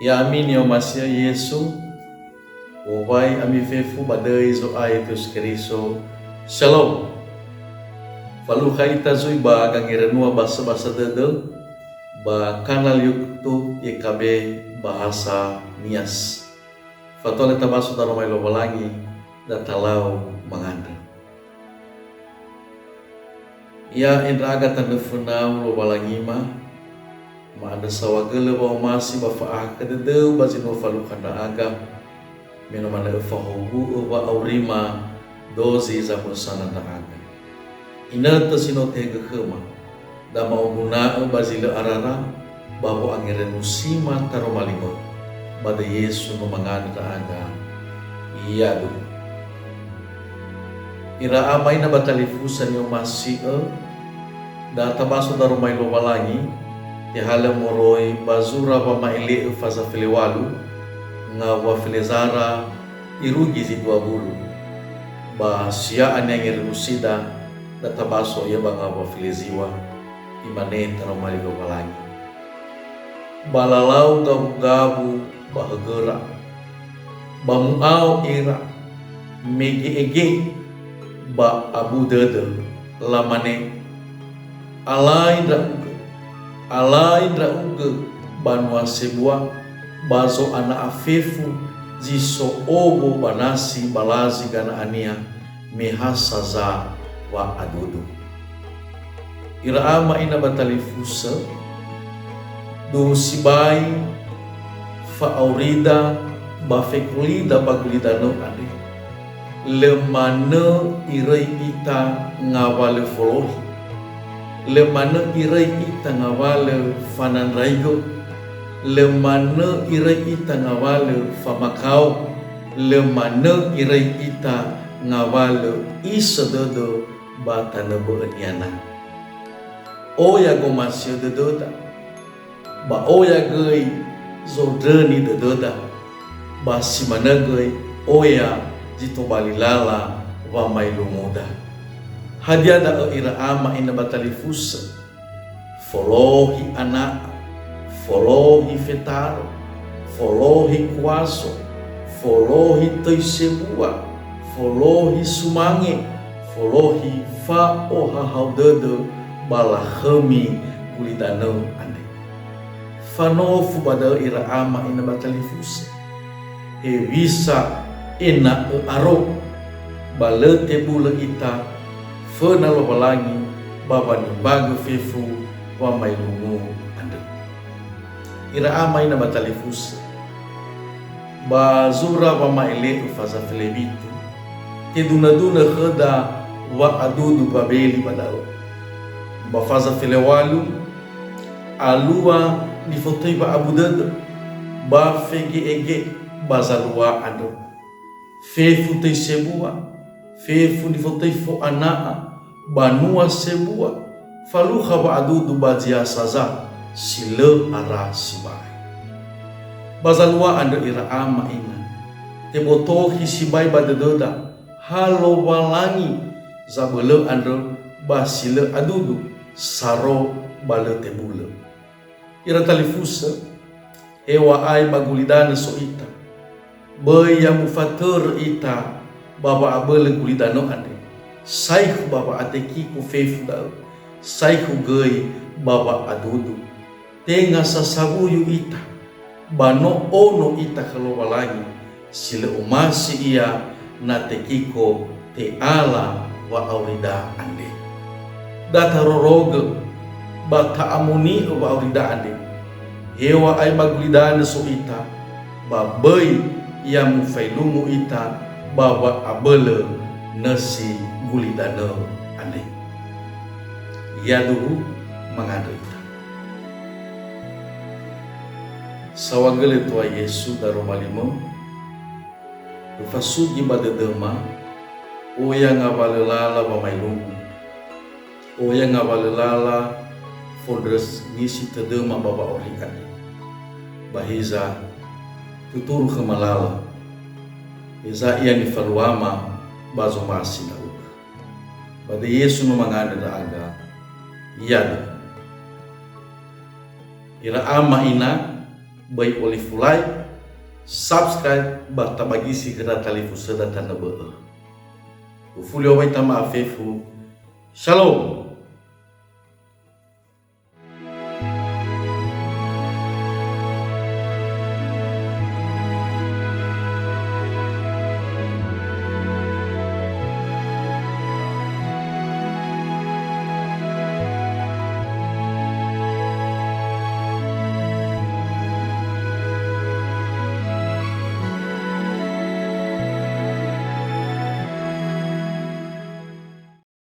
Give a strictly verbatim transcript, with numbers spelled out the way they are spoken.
Ya'ami ni'omasi'ö Yesu, owai ami fefu ba döi Zo'aya Yesu Keriso. Shalom. Falukha ita zui ba gangerenua basa-basa dödö ba kanal YouTube Y K B Bahasa Nias. Fatua lö tabaso daroma li Lowalangi, da talau mangandrö. Ya, e ndra'aga tanö fönau Lowalangima, ma'andrö saohagölö wa'omasi ba fa'ahakhö dödöu ba zi no falukha ndra'aga, me no manö öfahowu'ö wa'aurima dozi zamösana ndra'aga. Inötö si no tehegö khöma, da ma'oguna'ö ba zi lö arara, ba wo'angerenusima taroma li mö. Ba döi Yesu no mangandrö ndra'aga. Yaduhu. Ira ama ina ba talifusö ni'omasi'ö, da tabaso daroma li Lowalangi, tehalö moroi ba zura wama'ele'ö faza felewalu, ngawua felezara irugi zi dua wulu. Ba sia'a ni'angerenusida, da tabaso ia ba ngawua feleziwa, imane taroma li Lowalangi. Ba lalau gawugawu ba högöra. Ba mu'ao ira, mege'ege, ba abu dödö, lamane, "Alai ndra'ugö, alai ndra'ugö banua sebua, ba zo'ana'a fefu zi so owo ba nasi ba lazi gana'ania, me ha saza wa'adudu." Ira ama ina ba talifusö, duhu sibai fa'aurida ba fekulida ba gulidanö andre. Lö manö iröi ita ngawalö folohi. Lö manö iröi ita ngawalö fanandraigö. Lö manö iröi ita ngawalö famakao. Lö manö iröi ita ngawalö isö dödö ba tanö bö'ö niana. Oya gomasi'ö dödöda, ba oya göi zondröni dödöda, ba si manö göi oya zi tobali lala wamaelunguda. Hadia da'ö ira ama ina ba talifusö? Folohi ana'a, folohi fetaro, folohi kuaso, folohi töi sebua, folohi sumange, folohi fa'ohahau dödö ba lakhömi gulidanö andre. Fanofu ba da'ö ira ama ina ba talifusö. Hewisa ena'ö aro, ba lö tebulö ita föna Lowalangi ba wanimbagö fefu wamaelungu andrö. Ira ama ina ba talifusö, ba zura wama'ele'ö faza felewitu, tedunö-dunö khöda wa'adudu Babeli ba da'ö. Ba faza felewalu, alua nifotöi wa'abu dödö, ba fege'ege ba zalua andrö. Fefu töi sebua, fefu nifotöi fo'ana'a, banua sebua, falukha wa'adudu ba zi ha saza si lö ara sibai. Ba zalua andrö ira ama ina, tebotohi sibai ba dödöda ha Lowalangi zabölö andrö ba si lö adudu, saro ba lö tebulö. Ira talifusö, hewa'ae ba gulidanö so ita, böi ya mufatörö ita ba wa'abölö gulidanö andre, saekhu ba wa'atekiko fefu da'ö, saekhu göi ba wa'adudu. Tenga sasawuyu ita, ba no ono ita khö Lowalangi, si lö omasi Ia na tekiko te'ala wa'aurida andre. Da tarorogö ba ta'amoni'ö wa'aurida andre. Hewa'ae ba gulidanö so ita, ba böi ya mufaelungu ita ba wa'abölö nösi gulidanö andre. Yaduhu mangandrö ita. Saohagölö Tua Yesu daroma li mö, Ufasugi ba dödöma, oya ngawalö lala wamaelungu, oya ngawalö lala fondrösi tödöma ba wa'auri andre. Ba hiza, tuturu khöma lala, heza ia nifaluama ba zomasi ndra'ugö. Ba döi Yesu no mangandrö ndra'aga, yadö. Ira ama ina, Böi olifu like, subscribe ba tabagisi khöda talifusöda tanö bö'ö. Ufuli owai tama fefu. Shalom.